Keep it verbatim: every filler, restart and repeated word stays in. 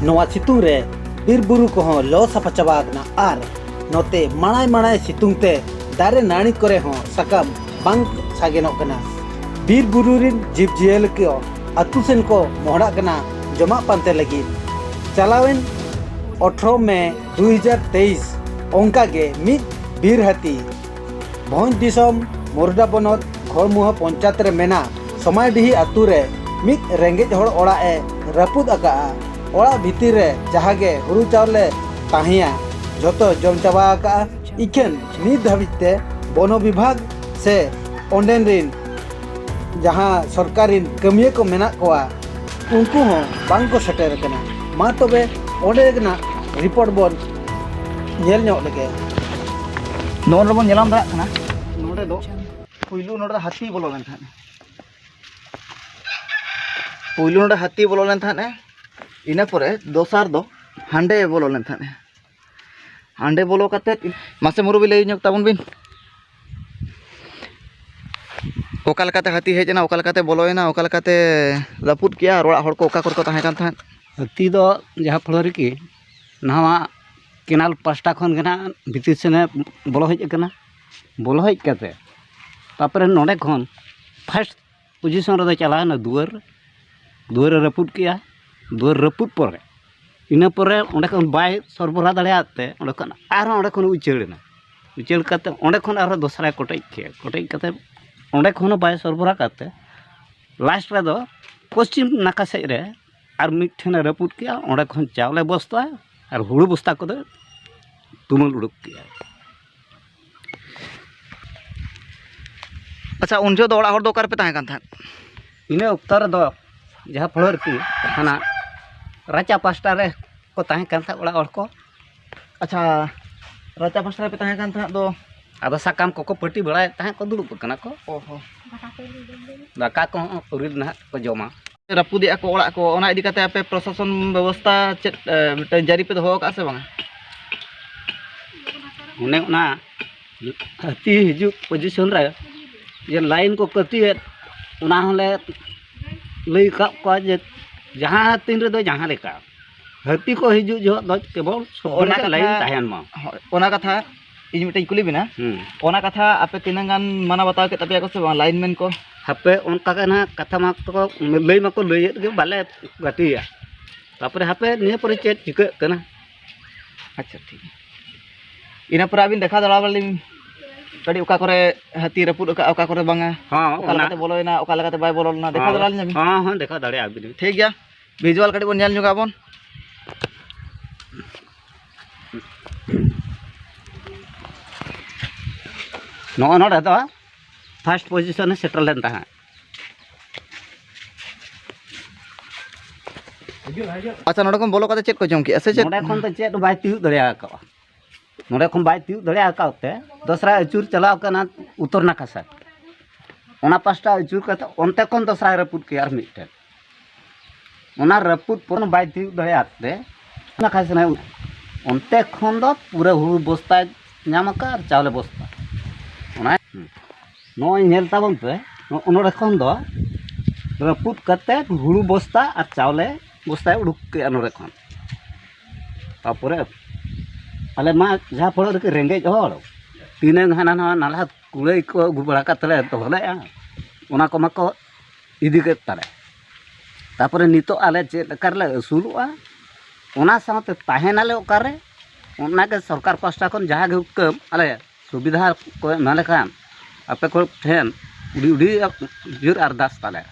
ᱱᱚᱣᱟ ᱥᱤᱛᱩᱝ ᱨᱮ ᱵᱤᱨ ᱵᱩᱨᱩ ᱠᱚᱦᱚᱸ ᱞᱚ ᱥᱟᱯᱷᱟ ᱪᱟᱵᱟ ᱟᱠᱟᱱᱟ ᱟᱨ ᱱᱚᱛᱮ ᱢᱟᱲᱟᱭ ᱢᱟᱲᱟᱭ ᱥᱤᱛᱩᱝ ᱛᱮ ᱫᱟᱨᱮ ᱱᱟᱹᱲᱤ ᱠᱚᱨᱮ ᱦᱚᱸ ᱥᱟᱠᱟᱢ ᱵᱟᱝ ᱥᱟᱜᱮᱱᱚᱜ ᱠᱟᱱᱟ᱾ ᱵᱤᱨ ᱵᱩᱨᱩ ᱨᱤᱱ ᱡᱤᱵᱽ ᱡᱤᱭᱟᱹᱞᱤ ᱠᱚ ᱟᱹᱛᱩ ᱥᱮᱱ ᱠᱚ ᱢᱚᱦᱰᱟᱜ ᱠᱟᱱᱟ ᱡᱚᱢᱟᱜ ᱯᱟᱱᱛᱮ ᱞᱟᱹᱜᱤᱫ᱾ ᱪᱟᱞᱟᱣᱮᱱ ᱟᱴᱷᱨᱚ ᱢᱮ ᱫᱩ ᱦᱟᱡᱟᱨ ᱛᱮᱭᱤᱥ ᱚᱱᱠᱟ ᱜᱮ ᱢᱤᱫ ᱵᱤᱨ ᱦᱟᱹᱛᱤ ᱵᱷᱚᱸᱡᱽ ᱫᱤᱥᱚᱢ ᱢᱳᱨᱰᱟ ᱵᱚᱱᱚᱛ ᱜᱷᱚᱲᱢᱩᱦᱟᱹ ᱯᱚᱧᱪᱟᱭᱮᱛ ᱨᱮ ᱢᱮᱱᱟᱜ ᱥᱚᱢᱟᱭᱰᱤᱦᱤ ᱟᱹᱛᱩ ᱨᱮ ᱢᱤᱫ ᱨᱮᱸᱜᱮᱡ ᱦᱚᱲ ᱚᱲᱟᱜ ᱮ ᱨᱟᱹᱯᱩᱫ ᱟᱠᱟᱫᱼᱟ᱾ ᱚᱲᱟᱜ ᱵᱷᱤᱛᱤᱨ ᱨᱮ ᱡᱟᱦᱟᱸ ᱜᱮ ᱦᱩᱲᱩ ᱪᱟᱣᱞᱮ ᱛᱟᱦᱮᱸᱭᱟ, ᱡᱷᱚᱛᱚ ᱡᱚᱢ ᱪᱟᱵᱟ ᱟᱠᱟᱫᱼᱟ᱾ ᱤᱠᱷᱟᱹᱱ ᱱᱤᱛ ᱫᱷᱟᱹᱵᱤᱡ ᱛᱮ ᱵᱚᱱᱚ ᱵᱤᱵᱷᱟᱜᱽ ᱥᱮ ᱚᱸᱰᱮᱱ ᱨᱤᱱ ᱡᱟᱦᱟᱸ ᱥᱚᱨᱠᱟᱨ ᱨᱤᱱ ᱠᱟᱹᱢᱤᱭᱟᱹ ᱠᱚ ᱢᱮᱱᱟᱜ ᱠᱚᱣᱟ, ᱩᱱᱠᱩ ᱦᱚᱸ ᱵᱟᱝ ᱠᱚ ᱥᱮᱴᱮᱨ ᱟᱠᱟᱱᱟ᱾ ᱢᱟ ᱛᱚᱵᱮ ᱚᱸᱰᱮᱱᱟᱜ ᱨᱤᱯᱳᱨᱴ ᱵᱚᱱ ᱧᱮᱞ ᱧᱚᱜ ᱞᱮᱜᱮ᱾ ᱱᱚᱜᱼᱚ ᱱᱚᱰᱮ ᱵᱚᱱ ᱧᱮᱞᱟᱢ ᱫᱟᱲᱮᱭᱟᱜ ᱠᱟᱱᱟ, ᱱᱚᱰᱮ ᱫᱚ ᱯᱩᱭᱞᱩ ᱱᱚᱰᱮ ᱫᱚ ᱦᱟᱹᱛᱤ ᱵᱚᱞᱚ ᱞᱮᱱ ᱛᱟᱦᱮᱸᱫ᱾ ᱯᱩᱭᱞᱩ ᱱᱚᱰᱮ ᱦᱟᱹᱛᱤ ᱵᱚᱞᱚ ᱞᱮᱱ ᱛᱟᱦᱮᱸᱫ ᱮ, ᱤᱱᱟᱹ ᱯᱚᱨᱮ ᱫᱚᱥᱟᱨ ᱫᱚ ᱦᱟᱸᱰᱮ ᱵᱚᱞᱚ ᱞᱮᱱ ᱛᱟᱦᱮᱸᱫ ᱮ᱾ ᱦᱟᱸᱰᱮ ᱵᱚᱞᱚ ᱠᱟᱛᱮᱫ, ᱢᱟᱥᱮ ᱢᱩᱨᱩᱵᱤ ᱞᱟᱹᱭ ᱧᱚᱜ ᱛᱟᱵᱚᱱ ᱵᱤᱱ, ᱚᱠᱟ ᱞᱮᱠᱟᱛᱮ ᱦᱟᱹᱛᱤ ᱦᱮᱡ ᱮᱱᱟ, ᱚᱠᱟ ᱞᱮᱠᱟᱛᱮ ᱵᱚᱞᱚᱭᱮᱱᱟ, ᱚᱠᱟ ᱞᱮᱠᱟᱛᱮ ᱨᱟᱹᱯᱩᱫ ᱠᱮᱜᱼᱟ ᱟᱨ ᱚᱲᱟᱜ ᱦᱚᱲ ᱠᱚ ᱚᱠᱟ ᱠᱚᱨᱮ ᱠᱚ ᱛᱟᱦᱮᱸ ᱠᱟᱱ ᱛᱟᱦᱮᱸᱫ? ᱦᱟᱹᱛᱤ ᱫᱚ ᱡᱟᱦᱟᱸ ᱯᱷᱚᱲᱚ ᱨᱮᱠᱤ ᱱᱟᱣᱟ ᱠᱮᱱᱟᱞ ᱯᱟᱥᱴᱟ ᱠᱷᱚᱱ ᱜᱮ ᱱᱟᱦᱟᱜ ᱵᱷᱤᱛᱤᱨ ᱥᱮᱱᱮ ᱵᱚᱞᱚ ᱦᱮᱡ ᱟᱠᱟᱱᱟ᱾ ᱵᱚᱞᱚ ᱦᱮᱡ ᱠᱟᱛᱮ ᱛᱟᱨᱯᱚᱨᱮ ᱱᱚᱰᱮ ᱠᱷᱚᱱ ᱯᱷᱟᱥᱴ ᱯᱚᱡᱤᱥᱚᱱ ᱨᱮᱫᱚ ᱪᱟᱞᱟᱣᱮᱱᱟ ᱫᱩᱣᱟᱹᱨ᱾ ᱫᱩᱣᱟᱹᱨᱮ ᱨᱟᱹᱯᱩᱫ ᱠᱮᱜᱼᱟ᱾ ᱫᱩᱣᱟᱹᱨ ᱨᱟᱹᱯᱩᱫ ᱯᱚᱨᱮ, ᱤᱱᱟᱹ ᱯᱚᱨᱮ ᱚᱸᱰᱮ ᱠᱷᱚᱱ ᱵᱟᱭ ᱥᱚᱨᱵᱚᱨᱟ ᱫᱟᱲᱮᱭᱟᱜ ᱛᱮ ᱚᱸᱰᱮ ᱠᱷᱚᱱ ᱟᱨᱦᱚᱸ ᱚᱸᱰᱮ ᱠᱷᱚᱱ ᱩᱪᱟᱹᱲ ᱮᱱᱟ᱾ ᱩᱪᱟᱹᱲ ᱠᱟᱛᱮ ᱚᱸᱰᱮ ᱠᱷᱚᱱ ᱟᱨᱦᱚᱸ ᱫᱚᱥᱨᱟᱭ ᱠᱚᱴᱮᱡ ᱠᱮᱜᱼᱟ᱾ ᱠᱚᱴᱮᱡ ᱠᱟᱛᱮ ᱚᱸᱰᱮ ᱠᱷᱚᱱ ᱦᱚᱸ ᱵᱟᱭ ᱥᱚᱨᱵᱚᱨᱟ ᱠᱟᱛᱮ ᱞᱟᱥᱴ ᱨᱮᱫᱚ ᱯᱚᱥᱪᱤᱢ ᱱᱟᱠᱷᱟ ᱥᱮᱫ ᱨᱮ ᱟᱨ ᱢᱤᱫ ᱴᱷᱮᱱᱮ ᱨᱟᱹᱯᱩᱫ ᱠᱮᱜᱼᱟ᱾ ᱚᱸᱰᱮ ᱠᱷᱚᱱ ᱪᱟᱣᱞᱮ ᱵᱚᱥᱛᱟ ᱟᱨ ᱦᱩᱲᱩ ᱵᱚᱥᱛᱟ ᱠᱚᱫᱚ ᱛᱩᱢᱟᱹᱞ ᱩᱰᱩᱠ ᱠᱮᱜᱼᱟ᱾ ᱟᱪᱪᱷᱟ, ᱩᱱ ᱡᱚᱦᱚᱜ ᱫᱚ ᱚᱲᱟᱜ ᱦᱚᱲ ᱫᱚ ᱚᱠᱟ ᱨᱮᱯᱮ ᱛᱟᱦᱮᱸ ᱠᱟᱱ ᱛᱟᱦᱮᱸᱫ? ᱤᱱᱟᱹ ᱚᱠᱛᱚ ᱨᱮᱫᱚ ᱡᱟᱦᱟᱸ ᱯᱷᱚᱲᱚ ᱨᱮᱠᱤ ᱦᱟᱱᱟ ᱨᱟᱪᱟ ᱯᱟᱥᱴᱟ ᱨᱮ ᱠᱚ ᱛᱟᱦᱮᱸ ᱠᱟᱱ ᱛᱟᱦᱮᱸᱫ ᱚᱲᱟᱜ ᱦᱚᱲ ᱠᱚ᱾ ᱟᱪᱪᱷᱟ, ᱨᱟᱪᱟ ᱯᱟᱥᱴᱟ ᱨᱮᱯᱮ ᱛᱟᱦᱮᱸ ᱠᱟᱱ ᱛᱟᱦᱮᱸᱫ ᱫᱚ? ᱟᱫᱚ ᱥᱟᱠᱟᱢ ᱠᱚᱠᱚ ᱯᱟᱹᱴᱤ ᱵᱟᱲᱟᱭᱮᱫ ᱛᱟᱦᱮᱸᱫ ᱠᱚ, ᱫᱩᱲᱩᱵ ᱟᱠᱟᱱᱟ ᱠᱚ᱾ ᱚ ᱦᱚᱸ᱾ ᱫᱟᱠᱟ ᱠᱚᱦᱚᱸ ᱟᱹᱣᱨᱤ ᱱᱟᱦᱟᱜ ᱠᱚ ᱡᱚᱢᱟ᱾ ᱨᱟᱹᱯᱩᱫᱮᱜᱼᱟ ᱠᱚ ᱚᱲᱟᱜ ᱠᱚ, ᱚᱱᱟ ᱤᱫᱤ ᱠᱟᱛᱮ ᱟᱯᱮ ᱯᱨᱚᱥᱟᱥᱚᱱ ᱵᱮᱵᱚᱥᱛᱷᱟ ᱪᱮᱫ, ᱮ, ᱢᱤᱫᱴᱮᱱ ᱡᱟᱹᱨᱤ ᱯᱮ ᱫᱚᱦᱚ ᱟᱠᱟᱫᱼᱟ ᱥᱮ ᱵᱟᱝᱟ? ᱚᱱᱮ ᱚᱱᱟ ᱦᱟᱹᱛᱤ ᱦᱤᱡᱩᱜ ᱯᱚᱡᱤᱥᱚᱱ ᱨᱮ ᱡᱮ ᱞᱟᱭᱤᱱ ᱠᱚ ᱠᱟᱹᱴᱤᱭᱮᱫ, ᱚᱱᱟ ᱦᱚᱸᱞᱮ ᱞᱟᱹᱭ ᱟᱠᱟᱫ ᱠᱚᱣᱟ ᱡᱮ ᱡᱟᱦᱟᱸ ᱛᱤᱱ ᱨᱮᱫᱚ ᱡᱟᱦᱟᱸ ᱞᱮᱠᱟ, ᱦᱟᱹᱛᱤ ᱠᱚ ᱦᱤᱡᱩᱜ ᱡᱚᱦᱚᱜ ᱫᱚ ᱠᱮᱵᱚᱞ ᱥᱚᱵ ᱚᱱᱟ ᱠᱟᱛᱷᱟ ᱞᱟᱭᱤᱱ ᱛᱟᱦᱮᱱ ᱢᱟ᱾ ᱦᱳᱭ, ᱚᱱᱟ ᱠᱟᱛᱷᱟ ᱤᱧ ᱢᱤᱫᱴᱮᱱ ᱠᱩᱞᱤ ᱵᱮᱱᱟ᱾ ᱦᱩᱸ᱾ ᱚᱱᱟ ᱠᱟᱛᱷᱟ ᱟᱯᱮ ᱛᱤᱱᱟᱹᱜ ᱜᱟᱱ ᱢᱟᱱᱟᱣ ᱵᱟᱛᱟᱣ ᱠᱮᱫ ᱛᱟᱯᱮᱭᱟ ᱠᱚ ᱥᱮ ᱵᱟᱝ, ᱞᱟᱭᱤᱱ ᱢᱮᱱ ᱠᱚ? ᱦᱟᱯᱮ, ᱚᱱᱠᱟ ᱜᱮ ᱱᱟᱦᱟᱜ ᱠᱟᱛᱷᱟ ᱢᱟ ᱠᱚ ᱞᱟᱹᱭ ᱢᱟᱠᱚ ᱞᱟᱹᱭᱮᱫ ᱜᱮ, ᱵᱟᱞᱮ ᱜᱟᱛᱮᱭᱟ᱾ ᱛᱟᱯᱚᱨᱮ ᱦᱟᱯᱮ ᱱᱤᱭᱟᱹ ᱯᱚᱨᱮ ᱪᱮᱫ ᱪᱤᱠᱟᱹᱜ ᱠᱟᱱᱟ᱾ ᱟᱪᱪᱷᱟ, ᱴᱷᱤᱠ ᱜᱮᱭᱟ᱾ ᱤᱱᱟᱹ ᱯᱚᱨᱮ ᱟᱹᱵᱤᱱ ᱫᱮᱠᱷᱟᱣ ᱫᱟᱲᱮᱭᱟᱞᱤᱧ ᱠᱟᱹᱴᱤᱡ, ᱚᱠᱟ ᱠᱚᱨᱮ ᱦᱟᱹᱛᱤ ᱨᱟᱹᱯᱩᱫ ᱟᱠᱟᱫ, ᱚᱠᱟ ᱠᱚᱨᱮ ᱵᱟᱝᱟ, ᱦᱚᱸ, ᱚᱠᱟ ᱚᱱᱟ ᱞᱮᱠᱟᱛᱮ ᱵᱚᱞᱚᱭᱮᱱᱟ, ᱚᱠᱟ ᱞᱮᱠᱟᱛᱮ ᱵᱟᱭ ᱵᱚᱞᱚ ᱞᱮᱱᱟ, ᱫᱮᱠᱷᱟᱣ ᱦᱚᱸ, ᱫᱟᱲᱮᱭᱟᱞᱤᱧ ᱟᱹᱵᱤᱱ? ᱦᱚᱸ, ᱦᱚᱸ, ᱫᱮᱠᱷᱟᱣ ᱫᱟᱲᱮᱭᱟᱜᱼᱟ ᱵᱤᱱ᱾ ᱴᱷᱤᱠ ᱜᱮᱭᱟ, ᱵᱷᱤᱡᱩᱣᱟᱞ ᱠᱟᱹᱴᱤᱡ ᱵᱚᱱ ᱧᱮᱞ ᱧᱚᱜᱟ ᱵᱚᱱ᱾ ᱱᱚᱜᱼᱚ ᱱᱚᱰᱮ ᱫᱚ ᱯᱷᱟᱥᱴ ᱯᱚᱡᱤᱥᱚᱱ ᱮ ᱥᱮᱴᱮᱨ ᱞᱮᱱ ᱛᱟᱦᱮᱸᱫ᱾ ᱟᱪᱪᱷᱟ, ᱱᱚᱰᱮ ᱠᱷᱚᱱ ᱵᱚᱞᱚ ᱠᱟᱛᱮ ᱪᱮᱫ ᱠᱚ ᱡᱚᱢ ᱠᱮᱜᱼᱟ ᱥᱮ ᱪᱮᱫ? ᱱᱚᱰᱮ ᱠᱷᱚᱱ ᱫᱚ ᱪᱮᱫ ᱦᱚᱸ ᱵᱟᱭ ᱛᱤᱭᱳᱜ ᱫᱟᱲᱮ ᱟᱠᱟᱫᱼᱟ᱾ ᱱᱚᱰᱮ ᱠᱷᱚᱱ ᱵᱟᱭ ᱛᱤᱭᱳᱜ ᱫᱟᱲᱮ ᱟᱠᱟᱫ ᱛᱮ ᱫᱚᱥᱨᱟ ᱟᱹᱪᱩᱨ ᱪᱟᱞᱟᱣ ᱠᱟᱱᱟ ᱩᱛᱛᱚᱨ ᱱᱟᱠᱷᱟ ᱥᱮᱫ᱾ ᱚᱱᱟ ᱯᱟᱥᱴᱟ ᱟᱹᱪᱩᱨ ᱠᱟᱛᱮ ᱚᱱᱛᱮ ᱠᱷᱚᱱ ᱫᱚᱥᱨᱟᱭ ᱨᱟᱹᱯᱩᱫ ᱠᱮᱜᱼᱟ ᱟᱨ ᱢᱤᱫᱴᱮᱱ᱾ ᱚᱱᱟ ᱨᱟᱹᱯᱩᱫ ᱯᱚᱨ ᱵᱟᱭ ᱛᱤᱭᱳᱜ ᱫᱟᱲᱮᱭᱟᱜ ᱛᱮ ᱚᱱᱟ ᱠᱷᱟᱡ ᱥᱮᱱᱟᱭ ᱚᱱᱛᱮ ᱠᱷᱚᱱ ᱫᱚ ᱯᱩᱨᱟᱹ ᱦᱩᱲᱩ ᱵᱚᱥᱛᱟᱭ ᱧᱟᱢ ᱟᱠᱟᱫ ᱟᱨ ᱪᱟᱣᱞᱮ ᱵᱚᱥᱛᱟ᱾ ᱚᱱᱟ ᱱᱚᱜᱼᱚᱭ ᱧᱮᱞ ᱛᱟᱵᱚᱱ ᱯᱮ, ᱱᱚᱜᱼᱚ ᱱᱚᱰᱮ ᱠᱷᱚᱱ ᱫᱚ ᱨᱟᱹᱯᱩᱫ ᱠᱟᱛᱮ ᱦᱩᱲᱩ ᱵᱚᱥᱛᱟ ᱟᱨ ᱪᱟᱣᱞᱮ ᱵᱚᱥᱛᱟᱭ ᱩᱰᱩᱠ ᱠᱮᱜᱼᱟ ᱱᱚᱰᱮ ᱠᱷᱚᱱ᱾ ᱛᱟᱯᱚᱨᱮ ᱟᱞᱮ ᱢᱟ ᱡᱟᱦᱟᱸ ᱯᱷᱚᱲᱚᱜ ᱨᱮᱜᱮ ᱨᱮᱸᱜᱮᱡ ᱦᱚᱲ, ᱛᱤᱱᱟᱹᱝ ᱦᱟᱱᱟ ᱱᱟᱣᱟ ᱱᱟᱞᱦᱟ ᱠᱩᱲᱟᱹᱭ ᱠᱚ ᱟᱹᱜᱩ ᱵᱟᱲᱟ ᱠᱟᱛᱮ ᱞᱮ ᱫᱚᱦᱚ ᱞᱮᱜᱼᱟ, ᱚᱱᱟ ᱠᱚᱢᱟ ᱠᱚ ᱤᱫᱤ ᱠᱮᱫ ᱛᱟᱞᱮ᱾ ᱛᱟᱯᱚᱨᱮ ᱱᱤᱛᱚᱜ ᱟᱞᱮ ᱪᱮᱫ ᱞᱮᱠᱟ ᱨᱮᱞᱮ ᱟᱹᱥᱩᱞᱚᱜᱼᱟ, ᱚᱱᱟ ᱥᱟᱶᱛᱮ ᱛᱟᱦᱮᱱᱟᱞᱮ ᱚᱠᱟᱨᱮ, ᱚᱱᱟᱜᱮ ᱥᱚᱨᱠᱟᱨ ᱯᱟᱥᱴᱟ ᱠᱷᱚᱱ ᱡᱟᱦᱟᱸ ᱜᱮ ᱦᱩᱠᱟᱹᱢ ᱟᱞᱮ ᱥᱩᱵᱤᱫᱷᱟ ᱠᱚ ᱮᱢᱟ ᱞᱮᱠᱷᱟᱱ ᱟᱯᱮ ᱠᱚ ᱴᱷᱮᱱ ᱟᱹᱰᱤ, ᱟᱹᱰᱤ ᱡᱳᱨ ᱟᱨᱫᱟᱥ ᱛᱟᱞᱮ᱾